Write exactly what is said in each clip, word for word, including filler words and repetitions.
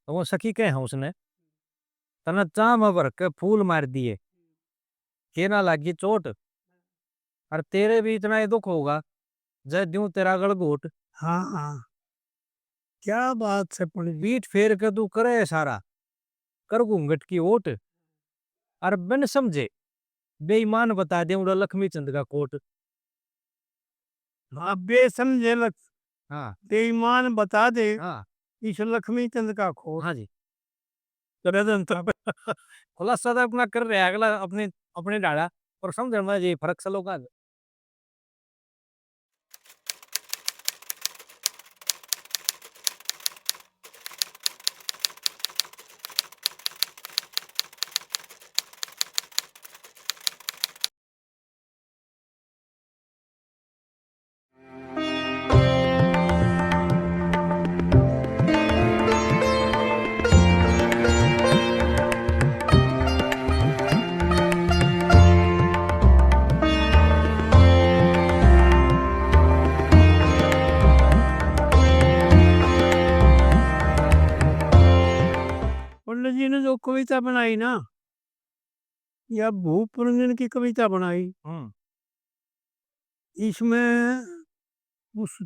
तो वो सखी कहे हैं उसने, "तने चाह में भर के फूल मार दिए, के ना लागी चोट, और तेरे भी इतना ही दुख होगा, जय द्यूं तेरा गल घोट।" हाँ, हाँ। क्या बात है पंडित जी। पीठ फेर के तू करे इशारा, कर घूंघट की ओट, और बिन समझे बेईमान बता दे उड़ा लक्ष्मी चंद का कोट। हाँ, बेसमझे लख-, हाँ। बेईमान बता दे हाँ। इस लक्ष्मी चंद का खोट। हाँ जी। करे जनता। खुलासा तो अपना कर रहा है अगला अपने, अपने डाला, पर समझ में ये फर्क से लोग आ जाए। पंडित जी ने जो कविता बनाई ना, या भूप पुरंजन की कविता बनाई। हम्म। इसमें उस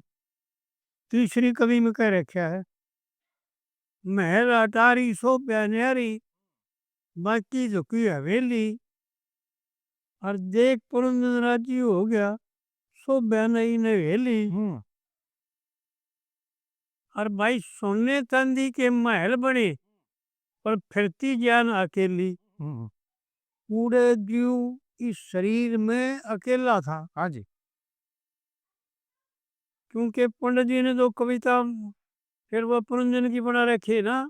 तीसरी कली में कह रखा है, "महल अटारी शोभ्या न्यारी, बाकी झुकी हवेली।" और देख पुरंजन राजी हो गया, शोभ्या नई नवेली। हम्म। और भाई सोने चांदी के महल बने, पर फिरती ज्यान अकेली। हम्म। उड़े द्यू इस शरीर में अकेला था। हाँ जी। क्योंकि पंडित जी ने जो कविता फिर वो पुरंजन की बना रखी है ना,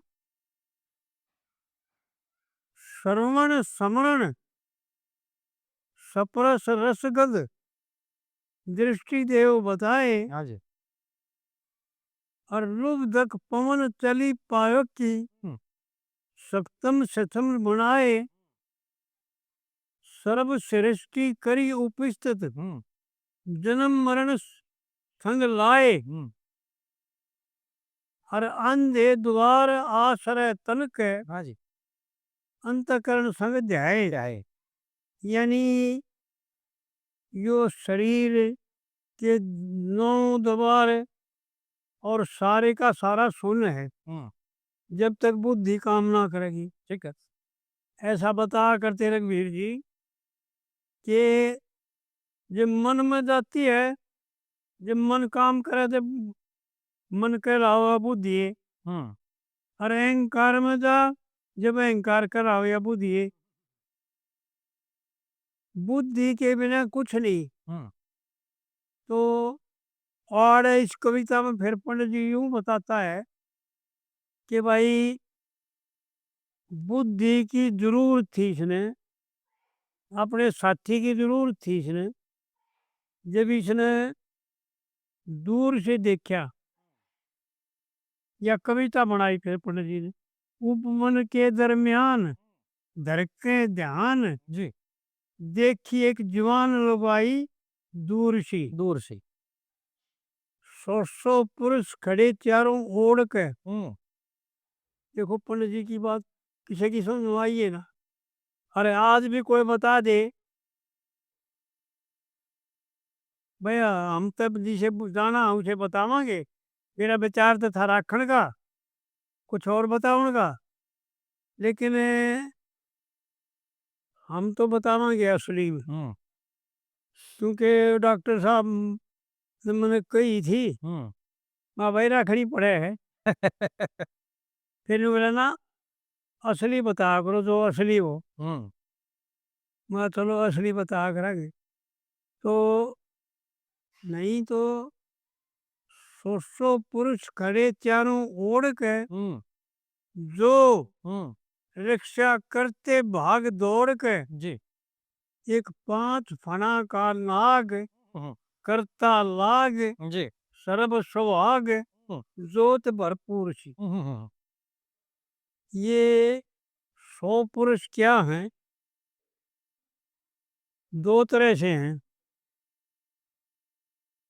श्रवण समरण स्पर्श रसगंध दृष्टि देव बताए। हाँ जी। और लुब्धक पवन चली पावक की हम्म। सप्तम सथम बनाए। सर्व सृष्टि करी उपस्थित हम्म। जन्म मरण संग लाए। हम्म। और अंधे द्वार आश्रय तन के हाँ जी। अंतःकरण संग ध्याए। ध्याए। यानी यो शरीर के नौ द्वार और सारे का सारा सुन्न है, हम्म। जब तक बुद्धि काम ना करेगी। ठीक है। ऐसा बता करते रघुवीर जी कि जब मन में जाती है, जब मन काम करे, जब मन कहलावा बुद्धि है, हम्म। और अहंकार में जा, जब अहंकार कहलावा बुद्धि है, बुद्धि के बिना कुछ नहीं। हम्म। तो आड़ इस कविता में फिर पंडित जी यूं बताता है कि भाई बुद्धि की जरूरत थी इसने, अपने साथी की जरूरत थी इसने। जब इसने दूर से देखा, या कविता बनाई फिर पंडित जी ने, उपवन के दरमियान धर के ध्यान जी। देखी एक जवान लुगाई दूर सी। दूर सी। सौ सौ पुरुष खड़े चारों ओढ़ के। हम्म। देखो पंडित जी की बात किसे की समझ में आई है ना? अरे आज भी कोई बता दे, भाई हम तब जिसे जाना उसे बतावांगे, मेरा विचार तो था राखण का, कुछ और बतावण का, लेकिन हम तो बतावांगे असली में। हम्म। क्योंकि डॉक्टर साहब ने मैंने कही थी, हम्म। मैं भाई रखनी पड़े है। फिर बोला ना, असली बताया करो जो असली हो। हम्म। मैं चलो असली बताया करांगे। तो नहीं तो सौ सौ पुरुष खड़े चारों ओढ़ के हम्म। जो हम्म। रक्षा करते भाग दौड़ के जी। एक पांच फणा का नाग हम्म। करता लाग जी। सर्व सुहाग हम्म। जोत भरपूर सी। हम्म, हम्म, हम्म। ये सौ पुरुष क्या हैं? दो तरह से हैं।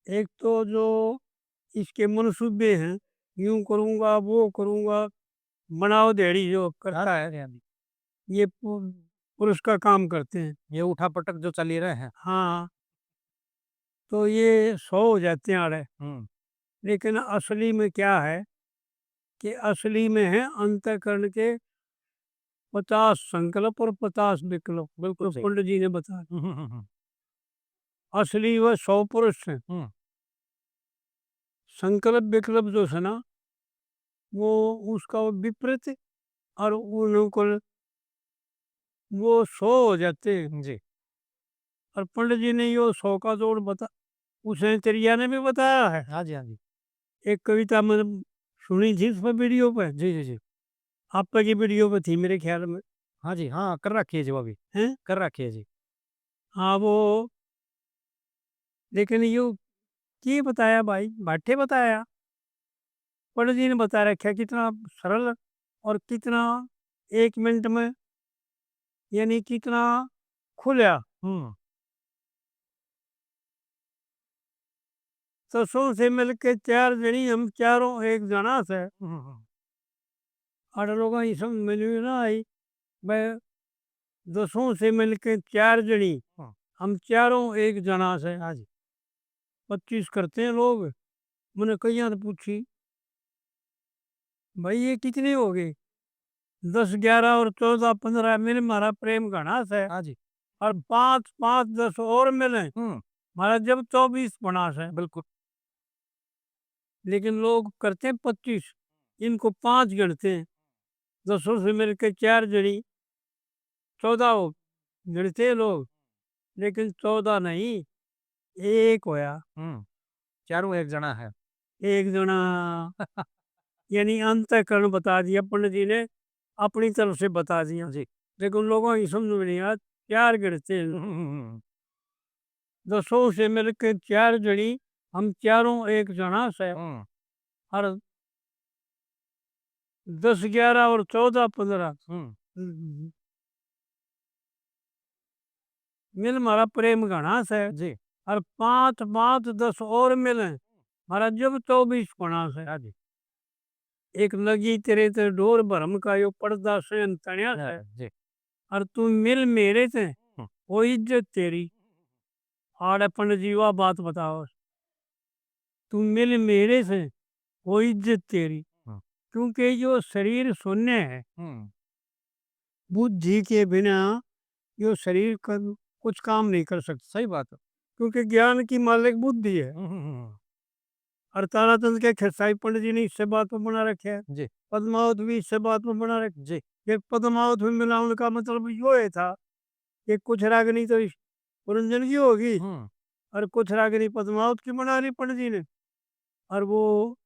एक तो जो इसके मनसूबे हैं, यूं करूंगा, वो करूंगा, बनाव देड़ी जो करता है, हाँ जी, हाँ जी। ये पु-, पुरुष का काम करते हैं। ये उठा पटक जो चली रहे हैं। हाँ, तो ये सौ हो जाते हैं आड़े। हम्म। लेकिन असली में क्या है कि असली में है अंतःकरण के पचास संकल्प और पचास विकल्प, बिल्कुल जो सही। पंडित जी ने बताया। हम्म, हम्म, हम्म। असली वह सौ पुरुष हैं। हम्म। संकल्प विकल्प जो है ना, वो उसका विपरीत और अनुकूल, वो सौ हो जाते हैं। जी। और पंडित जी ने यो सौ का जोड़ बता, उसने त्रिया ने भी बताया है। हाँ जी, हाँ जी। एक कविता मैंने सुनी थी इस पर वीडियो पे। जी, जी, जी। आप पे की वीडियो पे थी मेरे ख्याल में। हाँ जी, हाँ, कर रखी है जी वो भी। हैं? कर रखी है जी। हाँ, वो, लेकिन यो के बताया भाई, भाटे बताया। पंडित जी ने बता रखा कितना सरल और कितना एक मिनट में, यानी कितना खुल्या। हम्म। दसों से मिलके चार जनी, हम चारों एक जना से। हम्म, हम्म। आड़े लोगां की समझ में नहीं ना आई। मैं दसों से मिलके चार जनी, हाँ। हम चारों एक जना से। हाँ जी। पच्चीस करते हैं लोग। मैंने कईयां से पूछी, भाई ये कितने हो गए? दस, ग्यारह और चौदह, पन्द्रह मिल म्हारा प्रेम घना से। हाँ जी। और पाँच, पाँच, दस और मिले, हम्म। म्हारा जब चौबीस बना से। बिल्कुल। लेकिन लोग करते हैं पच्चीस, इनको पाँच गिनते हैं। दसों से मिलके चार जनी, चौदह हो गिनते हैं लोग, लेकिन चौदह नहीं, एक होया। हम्म, चारों एक जना है। एक जना। यानी अंतःकरण बता दिया पंडित जी ने, अपनी तरफ से बता दिया। जी। लेकिन लोगों की समझ में नहीं आया, चार गिनते हैं। हम्म, हम्म, हम्म। दसों से मिलके चार जनी, हम चारों एक जना से। हम्म। और दस, ग्यारह और चौदह, पन्द्रह। हम्म। मिल म्हारा प्रेम घना से। जी। और पाँच, पाँच, दस और मिले, म्हारा जब चौबीस बना से। हाँ जी। एक लगी तेरे ते डोर भरम का, यो पर्दा सहन तण्या से। हाँ जी। और तू मिल मेरे से, हम्म। वो इज्जत तेरी। आड़े पंडित जी वा बात बताओ, तू मिल मेरे से, वो इज्जत तेरी। हम्म। क्योंकि यो शरीर शून्य है। हम्म। बुद्धि के बिना यो शरीर कर, कुछ काम नहीं कर सकता। सही बात है। क्योंकि ज्ञान की मालिक बुद्धि है। हम्म, हम्म, हम्म। और ताराचंद के खेसाई पंडित जी ने इससे बात पर बना रखे है। जी। पद्मावत भी इससे बात पर बना रखे। जी। ये पद्मावत में मिलावन का मतलब यो है था कि कुछ रागनी तो इस पुरंजन की होगी, हम्म। और कुछ रागनी पद्मावत की बना ली पंडित जी ने, और वो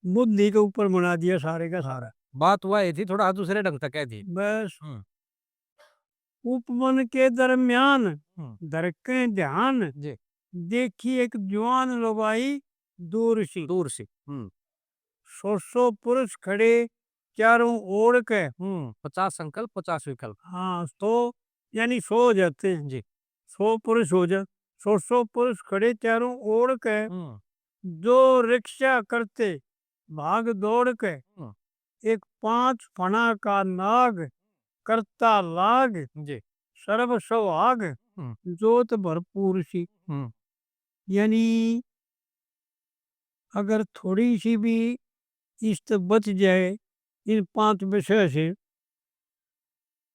बुद्धि के ऊपर बना दिया सारे का सारा। बात वही थी, थोड़ा दूसरे ढंग से कह दी। बस। हम्म। उपवन के दरमियान हम्म। धर के ध्यान, जी। देखी एक जवान लुगाई दूर सी। दूर सी। हम्म। सौ सौ पुरुष खड़े चारों ओर के। हम्म, पचास संकल्प, पचास विकल्प। हाँ, सौ यानी सौ हो जाते हैं। जी। सौ पुरुष हो जा, सौ सौ पुरुष खड़े चारों ओर के। हम्म। जो रिक्शा करते भाग दौड़ के। हम्म। एक पांच फणा का नाग करता लाग। जी। सर्व सुहाग हम्म। जोत भरपूर सी। हम्म। यानी अगर थोड़ी सी भी इज्जत बच जाए इन पांच विषय से,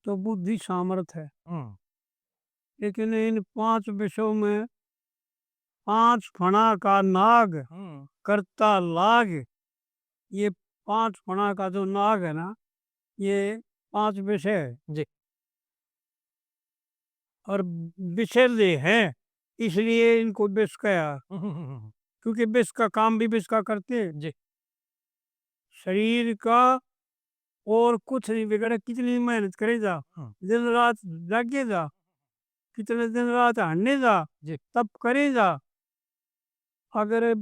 तो बुद्धि सामर्थ है। हम्म। लेकिन इन पांच विषयों में पांच फणा का नाग हम्म। करता लाग, ये पांच फणा का जो नाग है ना, ये पांच विषय है। जी। और विषैले हैं, इसलिए इनको विष कहा। हम्म, हम्म, हम्म, हम्म। क्योंकि विष का काम भी विष का करते हैं। जी। शरीर का और कुछ नहीं बिगड़े, कितनी मेहनत करे जा, हम्म। दिन रात जागे जा, कितने दिन रात हारने जा, जी। तप करे जा, अगर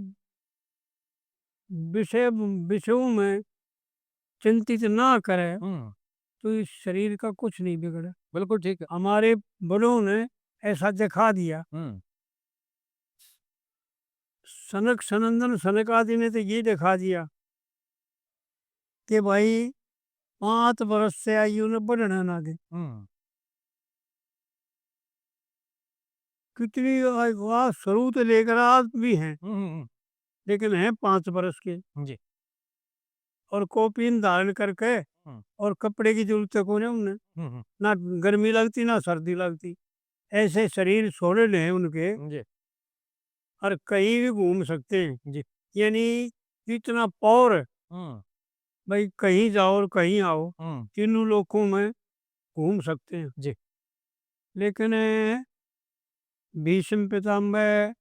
विषय, विषयों में चिंतित ना करे, हम्म। तो इस शरीर का कुछ नहीं बिगड़े। बिल्कुल ठीक है। हमारे बड़ों ने ऐसा दिखा दिया। हम्म। सनक सनंदन सनक आदि ने तो ये दिखा दिया कि भाई, पाँच बरस से आयु ने बढ़ना ना दे। हम्म। कितनी आ-, आ शुरू तो लेकर आज भी हैं, हम्म, हम्म, हम्म। लेकिन हैं पाँच बरस के। जी। और कॉपी धारण करके हम्म। और कपड़े की जरूरत तो कोने उन्हें। हम्म, हम्म। ना गर्मी लगती, ना सर्दी लगती। ऐसे शरीर solid हैं उनके। जी। और कहीं भी घूम सकते हैं। जी। यानी इतना power, हम्म। भाई, कहीं जाओ और कहीं आओ, हम्म। तीनों लोकों में घूम सकते हैं। जी। लेकिन भीष्म पितामह,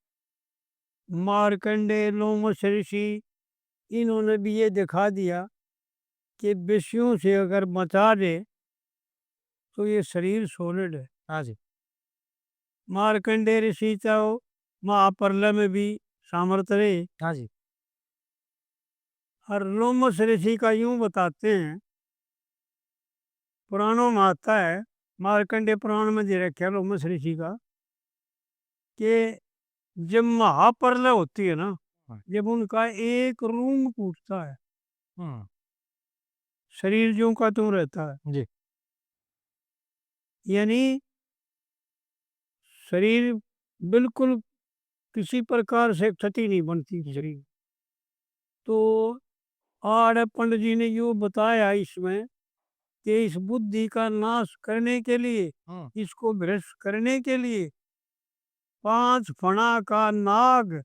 मार्कंडेय, लोमश ऋषि, इन्होंने भी ये दिखा दिया कि विषयों से अगर बचा ले, तो ये शरीर solid है। हाँ जी। मार्कंडेय ऋषि तो महाप्रलय में भी सामर्थ रहे। हाँ जी। और लोमश ऋषि का यूं बताते हैं, पुराणों में आता है, मार्कंडेय पुराण में दे रखा है लोमश ऋषि का, कि जब महाप्रलय होती है ना, हाँ। जब उनका एक रूंग फूटता है, हम्म। शरीर ज्यों का त्यों रहता है। जी। यानी शरीर बिल्कुल किसी प्रकार से क्षति नहीं बनती जी। शरीर। तो आड़े पंडित जी ने यो बताया इसमें कि इस बुद्धि का नाश करने के लिए, हम्म। इसको भ्रष्ट करने के लिए पांच फणा का नाग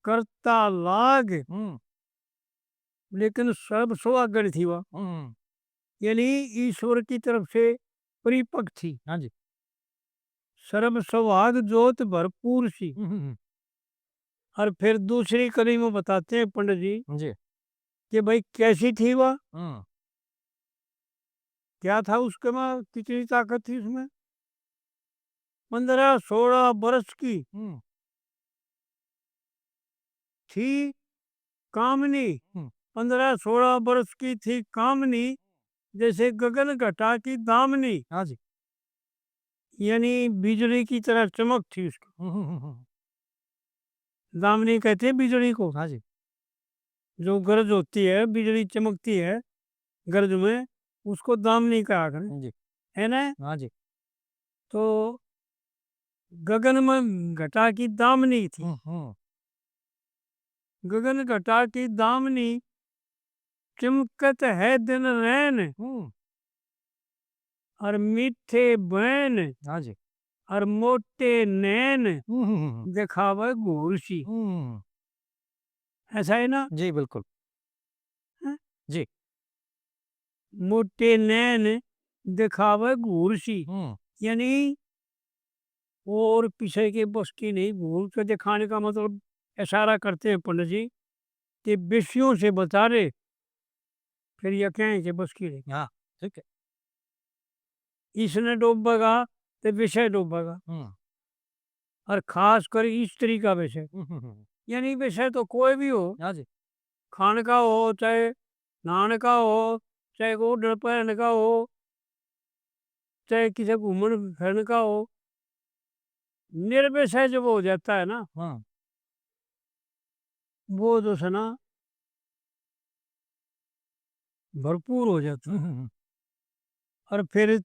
करता लाग, हम्म। लेकिन सर्व सुहागण थी वह। हम्म। यानी ईश्वर की तरफ से परिपक्व थी। हाँ जी। सर्व सुहाग जोत भरपूर सी। हम्म, हम्म, हम्म। और फिर दूसरी कली में बताते हैं पंडित जी जी। कि भाई कैसी थी वह? हम्म। क्या था उसके में, कितनी ताकत थी उसमें? पन्द्रह सोलह बरस की हम्म। थी कामनी। हम्म। पन्द्रह सोलह बरस की थी कामनी, जैसे गगन घटा की दामनी। हाँ जी। यानी बिजली की तरह चमक थी उसकी। हम्म, हम्म, हम्म, हम्म। दामनी कहते हैं बिजली को। हाँ जी। जो गरज होती है, बिजली चमकती है गरज में, उसको दामनी कहा करें, जी। है ना? हाँ जी। तो गगन में घटा की दामनी थी। हम्म, हम्म। गगन घटा की दामनी, चमकत है दिन रैन। हम्म। और मीठे बैन, हाँ जी। और मोटे नैन, हम्म, हम्म, हम्म। दिखावे घूर सी। हम्म। ऐसा है ना? जी, बिल्कुल। हैं? जी। मोटे नैन दिखावे घूर सी। हम्म। यानी और पीछे के बस की नहीं, घूर के दिखाने का मतलब इशारा करते हैं पंडित जी कि विषयों से बचा ले, फिर ये कहें कि बस की नहीं। हाँ, ठीक है। इसने डोबेगा तो विषय डोबेगा। हम्म। और खास कर स्त्री का विषय। हम्म, हम्म, हम्म। यानी विषय तो कोई भी हो, हाँ जी। खाण का हो, चाहे नहाण का हो, चाहे ओढ़ण पहरण का हो, चाहे किसी घूमण फिरण का हो, निर्विषय जब हो जाता है ना, हाँ। वो जो है ना, भरपूर हो जाता है। हम्म, हम्म, हम्म। और फिर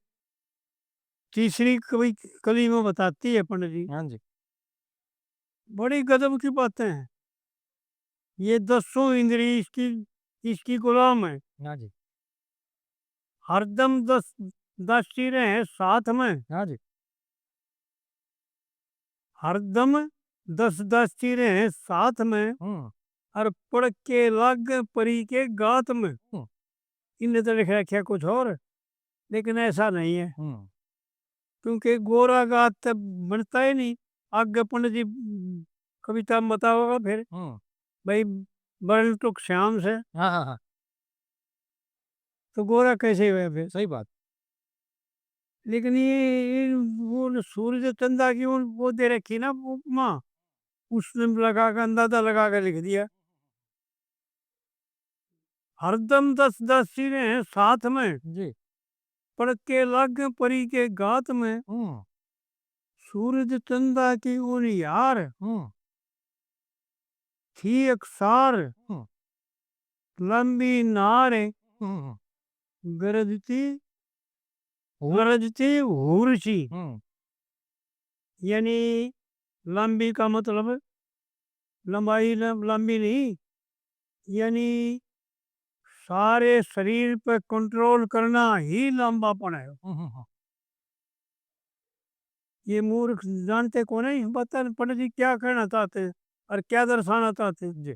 तीसरी कवि, कली में बताती है पंडित जी। हाँ जी। बड़ी गजब की बातें हैं। ये दसों इंद्री इसकी, इसकी गुलाम है। हाँ जी। हरदम दस दासी रहे साथ में। हाँ जी। हरदम दस दासी रहे साथ में। हम्म। और पड़ के लाग परी के गात में। हम्म। इनने तो लिख रखा कुछ और, लेकिन ऐसा नहीं है। हम्म। क्योंकि गोरा गात तो बनता ही नहीं। आगे पंडित जी, हम्म, कविता में बताओगा फिर। हम्म। भाई, बरन तो श्याम से। हाँ, हाँ, हाँ। तो गोरा कैसे हुआ फिर? सही बात। लेकिन ये, ये वो न सूरज चंदा की वो, वो दे रखी ना उपमा, उसने लगा के, अंदाजा लगा के लिख दिया। हरदम दस दासी रहे साथ में, जी। पड़ के लागे परी के गात में। हम्म। सूरज चंदा की उनियार, हम्म। थी एक सार, हम्म। लंबी नार, हम्म। गरजती, हूर। गरजती हूर सी। हम्म। यानी लंबी का मतलब लंबाई ल-, लंबी नहीं, यानी सारे शरीर पे कंट्रोल करना ही लंबापन है। हम्म, हम्म, हम्म। ये मूर्ख जानते कौन है इस बात ने, पंडित जी क्या कहना चाहते हैं और क्या दर्शाना चाहते हैं। जी।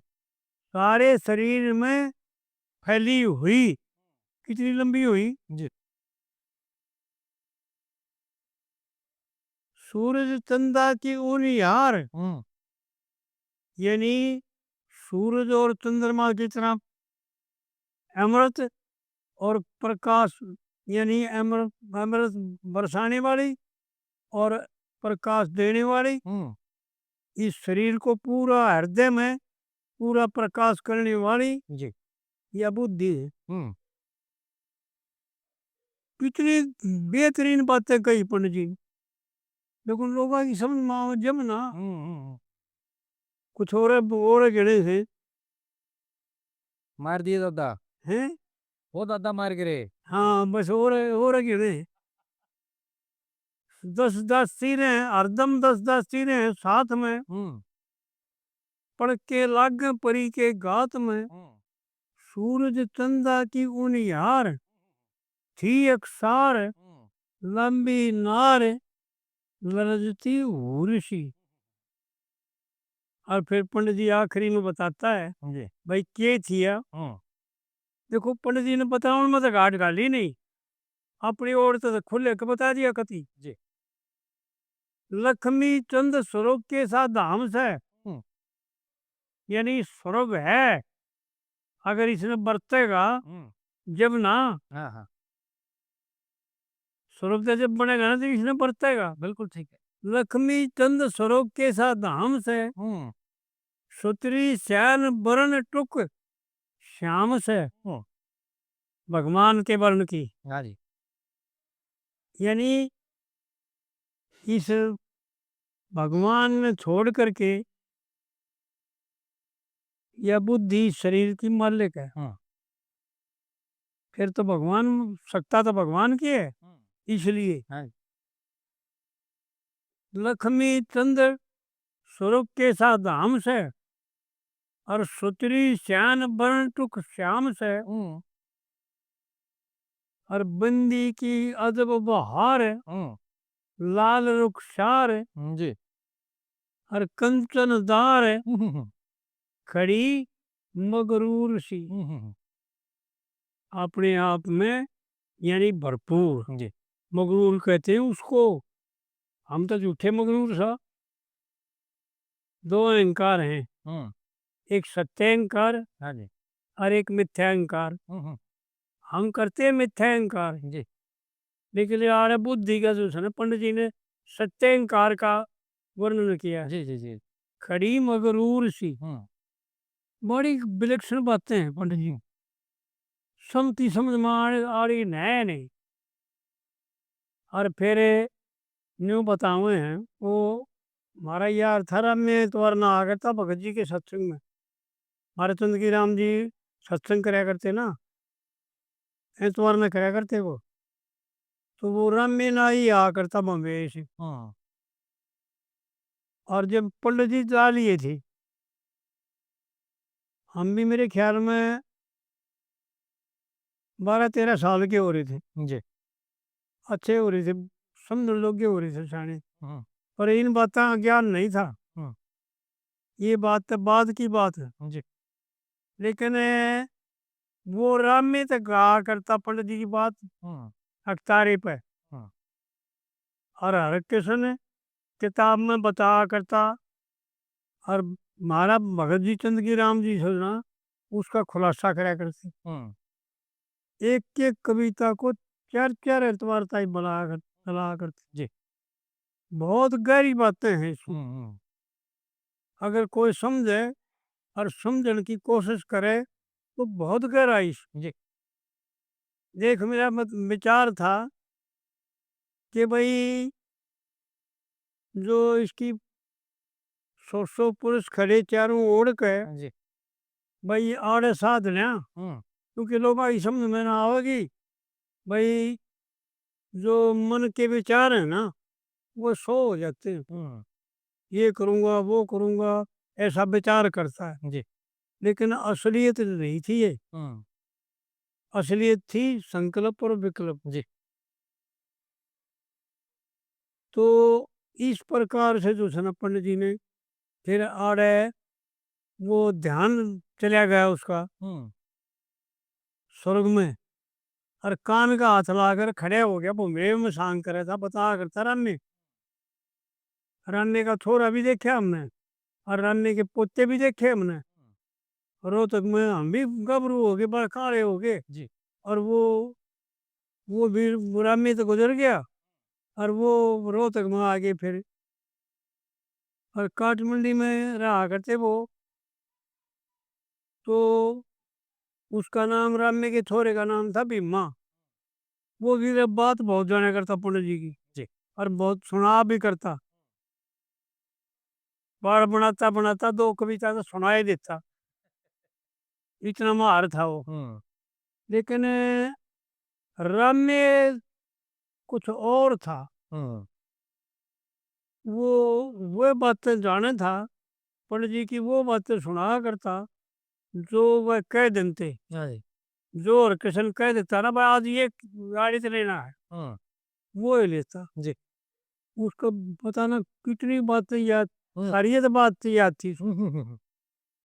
सारे शरीर में फैली हुई कितनी लंबी हुई? जी। सूरज चंदा की उनिहार, हम्म। यानी सूरज और चंद्रमा की तरह अमृत और प्रकाश, यानी अमृत, अमृत बरसाने वाली और प्रकाश देने वाली, हम्म। इस शरीर को पूरा हृदय में पूरा प्रकाश करने वाली जी। या बुद्धि है। हम्म। कितनी बेहतरीन बातें कही पंडित जी ने। लेकिन लोगों की समझ में आवे जब ना, हम्म, हम्म, हम्म। कुछ और, और गिने हैं। मार दिए दादा। हैं? वो दादा मार गिरे। हाँ, बस और, और गिने हैं। दस दस तीरें, हरदम दस दस तीरें साथ में। हम्म। पड़ के लागे परी के गात में। हम्म। सूरज चंदा की उनिहार, थी एक सार, हम्म। लंबी नार, लरजती हूर सी। और फिर पंडित जी आखिरी में बताता है, जी। भाई, के थिया? हम्म। देखो, पंडित जी ने बतावन में तो घाट घाली नहीं, अपनी ओर तो खुले के बता दिया कती। जी। लक्ष्मी चंद स्वर्ग के सा धाम से, हम्म। यानी स्वर्ग है, अगर इसने बरतेगा, हम्म। जब ना, हाँ, हाँ। स्वर्ग तो जब बनेगा ना, तो इसने बरतेगा। बिल्कुल ठीक है। लक्ष्मी चंद स्वर्ग के सा धाम से, हम्म। सुतरी सैन बरन टुक श्याम से, हम्म। भगवान के वर्ण की। हाँ जी। यानी इस भगवान ने छोड़ करके या बुद्धि शरीर की मालिक है। हाँ। फिर तो भगवान, सत्ता तो भगवान की है, हम्म। इसलिए। हाँ। लक्ष्मी चंद्र स्वरूप के सा धाम से, और सुतरी श्यान वर्ण टुक श्याम से, हम्म। और बिंदी की अजब बहार, हम्म। लाल रुखसार, हम्म, जी। और कंचनदार, हम्म, हम्म, हम्म। खड़ी मगरूर सी। हम्म, हम्म, हम्म। अपने आप में यानी भरपूर। जी। मगरूर कहते हैं उसको, हम तो झूठे मगरूर सा। दो अहंकार हैं, हम्म। एक सत्य अहंकार, हाँ जी। और एक मिथ्या अहंकार। हम्म, हम्म। हम करते हैं मिथ्या अहंकार। जी। लेकिन यार बुद्धि का जो है ना, पंडित जी ने सत्य अहंकार का वर्णन किया। जी, जी, जी। खड़ी मगरूर सी। हम्म। बड़ी विलक्षण बातें हैं पंडित जी। समती समझ में आने, आड़ी है नहीं। और फिर न्यू बतावे हैं, वो हमारा यार था, रामे एतवार ना आ करता भगत जी के सत्संग में। हमारे चंद की राम जी सत्संग करया करते ना, एतवार ना करया करते वो। तो वो रामे ना ही आ करता बम्बे से। हाँ। और जब पंडित जी जा लिए थे, हम भी मेरे ख्याल में बारह तेरह साल के हो रहे थे। जी। अच्छे हो रहे थे, समझ लोग हो रहे थे सियाने। हम्म। पर इन बातों का ज्ञान नहीं था। हम्म। ये बात तो बाद की बात है। जी। लेकिन, ए, वो रामे तक कहा करता पंडित जी की बात हम्म। अखतारे पे। हम्म। और हर किशन किताब में बताया करता, और म्हारा भगत जी चंद की राम जी से ना उसका खुलासा करया करते। हम्म। एक एक कविता को चार चार एतवार ताई बलाया कर-, चलाया करते। जी। बहुत गहरी बातें हैं इसमें। हम्म, हम्म। अगर कोई समझे और समझने की कोशिश करे तो बहुत गहराई से। जी। देख, मेरा मत-, विचार था कि भाई, जो इसकी सौ सौ पुरुष खड़े चारों ओर के, हाँ जी। भाई, आड़े साध ल्या, हम्म। क्योंकि लोगों की समझ में ना आवेगी, भाई, जो मन के विचार है ना, वो सौ हो जाते हैं। हम्म। ये करूँगा, वो करूँगा, ऐसा विचार करता है। जी। लेकिन असलियत नहीं थी ये। हम्म। असलियत थी संकल्प और विकल्प। जी। तो इस प्रकार से जो है ना, पंडित जी ने फिर आड़े वो ध्यान चला गया उसका हम्म। स्वर्ग में, और कान का हाथ लाकर खड़े हो गया। भूमि में सांग करे था, बता करता रान्ने। रान्ने का छोरा भी देखे हमने, और रान्ने के पोते भी देखे हमने। रोहतक में हम भी गबरू हो गए, बड़े काले हो गए। जी। और वो, वो भी रामे तो गुजर गया, और वो रोहतक में आ गए फिर। और काठमंडी में रहा करते वो, तो उसका नाम, रामे के छोरे का नाम था भीमा। वो भी रे बात बहुत जाने करता पंडित जी की। जी। और बहुत सुना भी करता। बार बनाता बनाता दो कविता तो सुना ही देता, इतना मार था वो। हम्म। लेकिन रामे कुछ और था। हम्म। वो, वो बातें जाने था, पंडित जी की वो बातें सुना करता, जो वह कह देते। हाँ जी। जो हर किसी ने कह देता ना, "भाई, आज ये गाड़ी से लेना है", हम्म। वो ही लेता। जी। उसको पता ना कितनी बातें याद, हम्म। सारी तो बात तो याद थी। हम्म, हम्म, हम्म।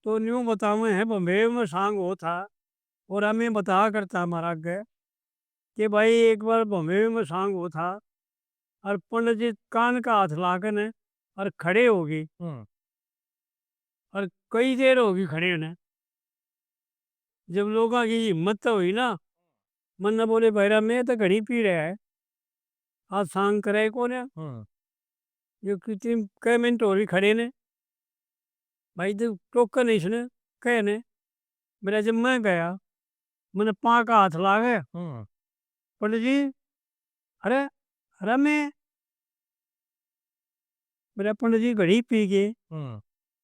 तो न्यू बतावे हैं, बम्बे में सांग हो था, और हमें बता करता हमारा आगे कि भाई, एक बार बम्बे में सांग हो था, और पंडित जी कान का हाथ ला के ने और खड़े हो गए। हम्म। और कई देर होगी खड़े ने। जब लोगों की हिम्मत तो हुई ना, मन्ने बोले, "भाईरा, मैं तो घणी पीड़ है, आज सांग करे कोने।" हम्म। ये कितनी, कै मिनट हो रही खड़े ने, भाई, तो टोकन इसने कहे ने। मेरा जब मैं गया, मैंने पाँ का हाथ ला गया। हम्म। पंडित जी, "अरे, अरे मैं," मेरा पंडित जी घड़ी पी गए। हम्म।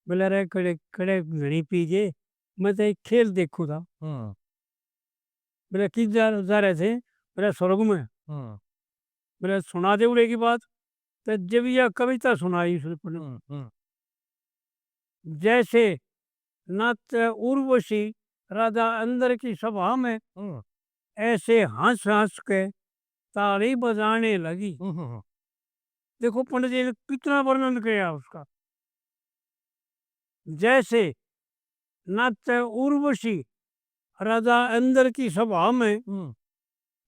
बोला, "अरे कड़े, कड़े घड़ी पी गए, मैं तो एक खेल देखूँ था।" हम्म। बोला, "किस जा, जा रहे थे?" बोला, "स्वर्ग में।" हम्म। बोला, "सुना दे उड़े की बात।" तो जब यह कविता सुनाई उसने पंडित, हम्म, हम्म। "जैसे नाचे उर्वशी राजा इंद्र की सभा में, हम्म। ऐसे हंस हंस के ताली बजाने लगी।" हम्म, हम्म, हम्म। देखो पंडित जी ने कितना वर्णन किया उसका। "जैसे नाचे उर्वशी राजा इंद्र की सभा में, हम्म।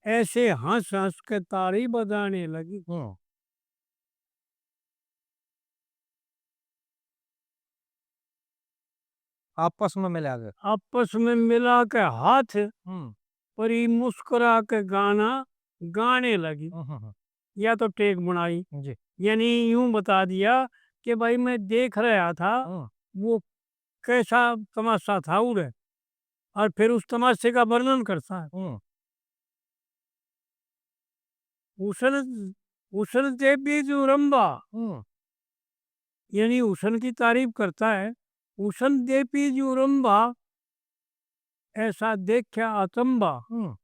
ऐसे हंस हंस के ताली बजाने लगी।" हम्म। आपस में मिला के। आपस में मिला के हाथ, हम्म। परी मुस्कुरा के गाना गाने लगी। हम्म, हम्म, हम्म। या तो टेक बनाई, जी। यानी यूं बता दिया कि भाई, मैं देख रहा था, हम्म। वो कैसा तमाशा था उड़े, और फिर उस तमाशे का वर्णन करता है। हम्म। हुसन, हुसन देवी जो रंभा, हम्म। यानी हुसन की तारीफ करता है। हुसन देवी जो रंभा, ऐसा देखा अचंभा। हम्म।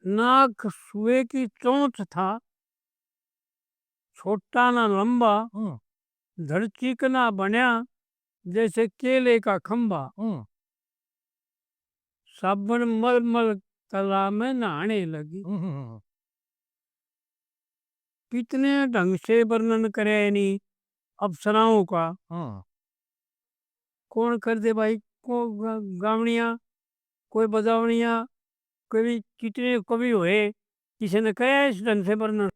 नाक सुए की चोंच था, छोटा ना लंबा, हम्म। धड़ चिकना बन्या जैसे केले का खंभा। हम्म। साबण मल मल तालाब में नहाने लगी। हम्म, हम्म, हम्म। कितने ढंग से वर्णन करे इन्हीं अप्सराओं का। हम्म। कौन कर दे भाई, को गा-, गावणिया, कोई बजावणिया, कवि, कितने कवि हुए, किसी ने कहा इस ढंग से वर्णन?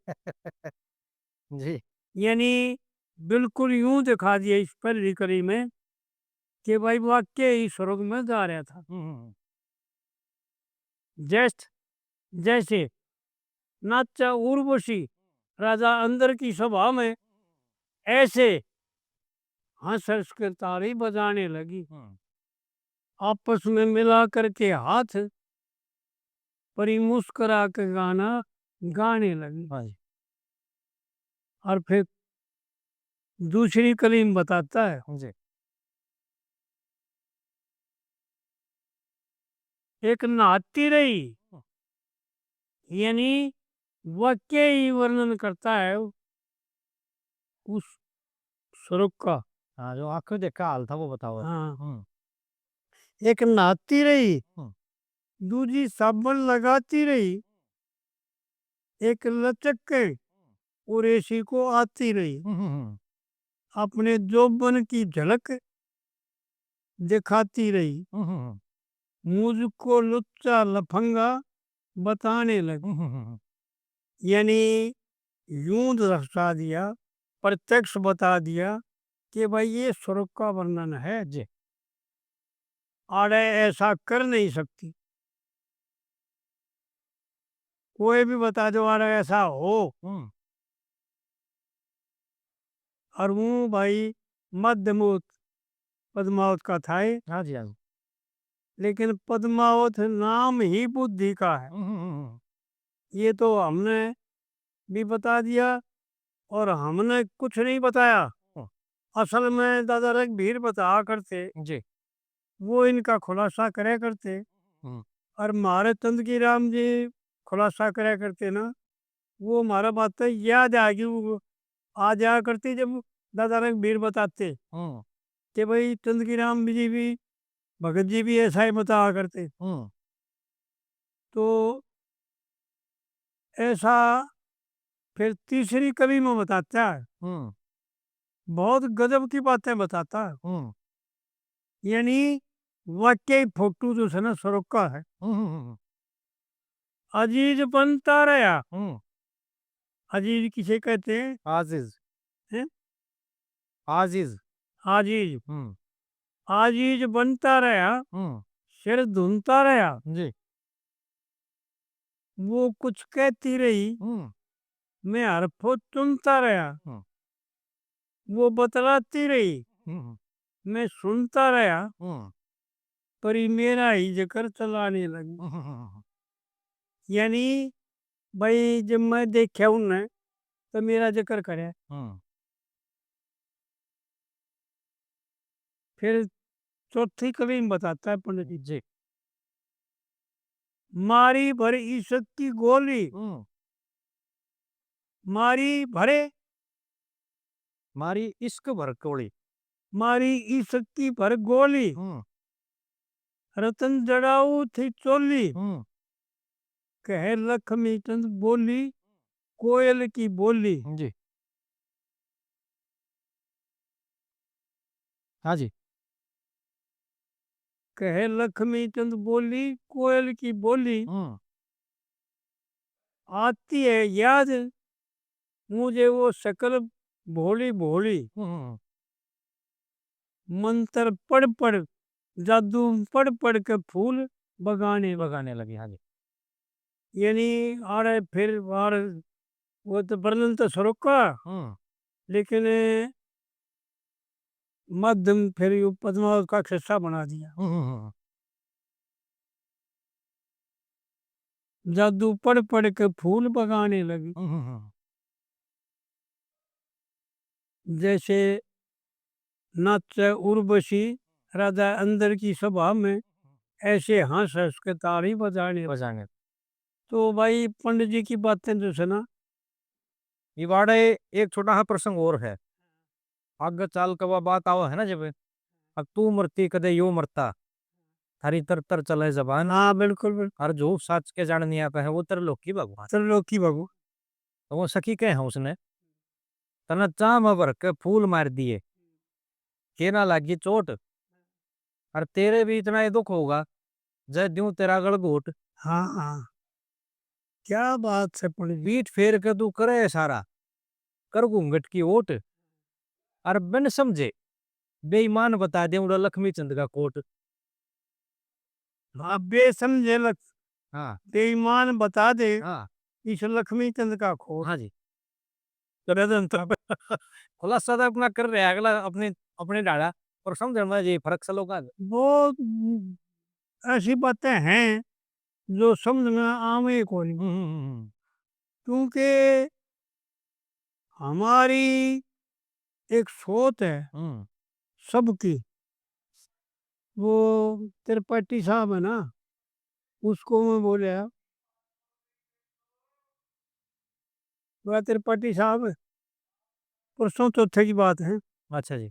जी। यानी बिल्कुल यूं दिखा दिया इस पहली कली में कि भाई, वाकई ही स्वर्ग में जा रहा था। हम्म, हम्म, हम्म। जैस-, जैसे नाचा उर्वशी राजा इंद्र की सभा में, ऐसे हंस हंस के ताली बजाने लगी। हम्म। आपस में मिला करके हाथ, परी मुस्कुरा के गाना गाने लगी। हाँ जी। और फिर दूसरी कली में बताता है। जी। एक नहाती रही, हम्म। यानी वाक्य ही वर्णन करता है उस स्वरूप का। हाँ, जो आंखों देखा हाल था, वो बताओ। हाँ। हम्म। एक नहाती रही, हम्म। दूजी साबुन लगाती रही, एक लचक के उरेसी को आती रही, हम्म, हम्म, हम्म। अपने जोबन की झलक दिखाती रही, हम्म, हम्म, हम्म। मुझको लुच्चा लफंगा बताने लगी। हम्म, हम्म, हम्म। यानी यूं दर्शा दिया, प्रत्यक्ष बता दिया कि भाई, ये स्वरूप का वर्णन है, जी। आड़े ऐसा कर नहीं सकती। कोई भी बता दो, आड़े ऐसा हो। हम्म। और वो भाई मध्यमोत पद्मावत का था ये। हाँ जी, हाँ जी। लेकिन पद्मावत नाम ही बुद्धि का है। हम्म, हम्म, हम्म। ये तो हमने भी बता दिया और हमने कुछ नहीं बताया। हम्म। असल में दादा रघुबीर बताया करते, जी। वो इनका खुलासा करया करते। हम्म। और म्हारे चंदकी राम जी खुलासा करया करते ना, वो म्हारा बातें याद आ गई, वो आ जाया करती जब दादा रघुबीर बताते हम्म। कि भाई चंदकी राम जी भी, भगत जी भी ऐसा ही बताया करते। हम्म। तो ऐसा फिर तीसरी कली में बताता है। हम्म। बहुत गजब की बातें बताता है। हम्म। यानी वाकई फोटो जो है ना, स्वरूप का है। हम्म, हम्म, हम्म। अजीज बनता रहा। हम्म। अजीज किसे कहते हैं? आजिज। हैं? आजिज। आजिज। हम्म। आजिज बनता रहा, हम्म। सिर धुनता रहा। जी। वो कुछ कहती रही, हम्म। मैं हरफो चुनता रहा। हम्म। वो बतलाती रही, हम्म। मैं सुनता रहा, हम्म। पर ये मेरा ही जिक्र चलाने लगी। हम्म, हम्म, हम्म। यानी भाई, जब मैं देखा उन्हें, तो मेरा जिक्र करे। हम्म। फिर चौथी कली में बताता है पंडित जी। जी। मारी भर इश्क की गोली। हम्म। मारी भरे। मारी इश्क भर गोली। मारी इश्क की भर गोली। हम्म। रतन जड़ाऊ थी चोली। हम्म। कहे लक्ष्मी चंद बोली, कोयल की बोली। जी। हाँ जी। कहे लक्ष्मी चंद बोली, कोयल की बोली। हम्म। आती है याद मुझे वो शक्ल भोली भोली। हम्म, हम्म, हम्म। मंत्र पढ़ पढ़, जादू पढ़ पढ़ के फूल बगाने लगी। बगाने लगी, हाँ जी। यानी आड़े फिर आड़, वो तो वर्णन तो सरोका, हम्म। लेकिन माध्यम फिर यो पद्मावत का खिस्सा बना दिया। हम्म, हम्म, हम्म। जादू पढ़ पढ़ के फूल बगाने लगी। हम्म, हम्म, हम्म। जैसे नाचे उर्वशी राधा अंदर की सभा में, ऐसे हंस हंस के ताली बजाने। बजाने। तो भाई पंडित जी की बातें जो है ना, इबाड़े एक छोटा सा प्रसंग और है। आगे चाल के वा बात आवा है ना जब, अब तू मरती कदे यो मरता, थारी तर तर चले जबान। हाँ, बिल्कुल, बिल्कुल। और जो सच के जान नहीं आता है, वो त्रिलोकी भगवान। त्रिलोकी भगवान। तो वो सखी कहे हैं उसने, तने चाह में भर के फूल मार दिए, के ना लागी चोट, और तेरे भी इतना ही दुख होगा, जय द्यूं तेरा गल घोट। हाँ, हाँ। क्या बात है पंडित जी। पीठ फेर के तू करे सारा, कर घूंघट की ओट, और बिन समझे बेईमान बता दे उड़ा लक्ष्मी चंद का कोट। हाँ, बेसमझे लख-, हाँ। बेईमान बता दे हाँ। इस लक्ष्मी चंद का खोट। हाँ जी। तो रतन तो खुलासा तो अपना कर रहा है अगला अपने, अपने ढाला, पर समझ में जी फर्क से लोग आ गए। वो, हम्म, ऐसी बातें हैं जो समझ में आवे ही कोनी। हम्म, हम्म, हम्म। क्योंकि हमारी एक सोच है हम्म। सबकी। वो त्रिपाठी साहब है ना, उसको मैं बोला, बोला, "त्रिपाठी साहब, परसों चौथे की बात है।" अच्छा जी।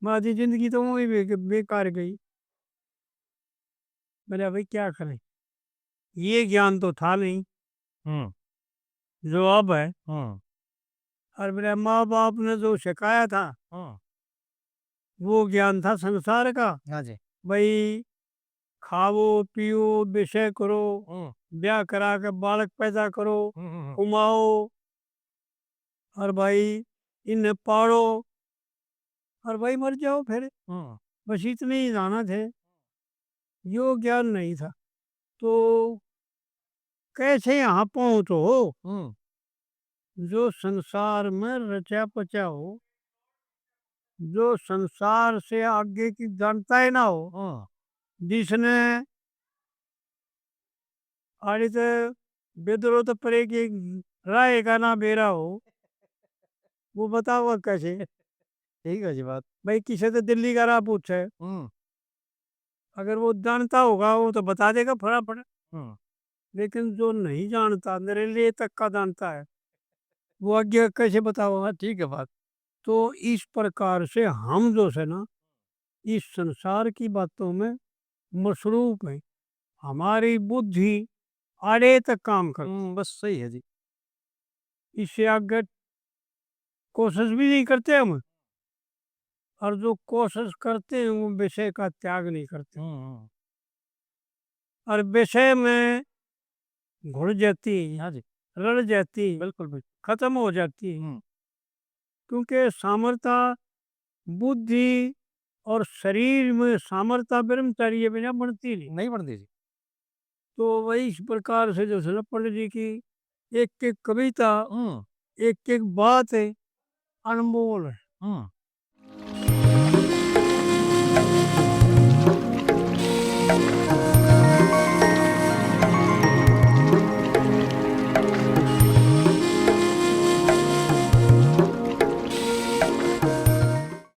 मैं, "आधी जिंदगी तो वही बे-, बेकार गई।" बोले, "भाई, क्या करें, ये ज्ञान तो था नहीं, हम्म। जो अब है।" हम्म। और मेरे माँ बाप ने जो सिखाया था, हम्म। वो ज्ञान था संसार का। हाँ जी। भाई, खाओ, पियो, विषय करो, हम्म। ब्याह करा के बालक पैदा करो, हम्म, हम्म, हम्म। कमाओ, और भाई, इन्हें पालो, और भाई, मर जाओ फिर। हम्म। बस इतने ही जाना थे, यो ज्ञान नहीं था। तो कैसे यहाँ पहुँच हो, हम्म। जो संसार में रचा पचा हो, जो संसार से आगे की जानता ही ना हो, हम्म। जिसने आड़ी ते बेदरो तो परे की राह का ना बेरा हो, वो बताओगा कैसे? ठीक है जी बात। भाई, किसे तो दिल्ली का राह पूछे, हम्म। अगर वो जानता होगा, वो तो बता देगा फटाफट। हम्म। लेकिन जो नहीं जानता, मेरे लिए तक का जानता है, वो आगे कैसे बताओगा? हाँ, ठीक है बात। तो इस प्रकार से हम जो है ना, इस संसार की बातों में मसरूफ हैं। हमारी बुद्धि आड़े तक काम करती। हम्म, बस सही है जी। इससे आगे कोशिश भी नहीं करते हम, और जो कोशिश करते हैं, वो विषय का त्याग नहीं करते। हम्म, हम्म। और विषय में घुल जाती है, हाँ जी। रल जाती है, बिल्कुल, बिल्कुल। खत्म हो जाती है। हम्म। क्योंकि सामर्थ्य, बुद्धि और शरीर में सामर्थ्य ब्रह्मचारी बिना बनती नहीं। नहीं बनती जी। तो वही इस प्रकार से जो है ना, पंडित जी की एक एक कविता, हम्म। एक एक बात है, अनमोल है। हम्म।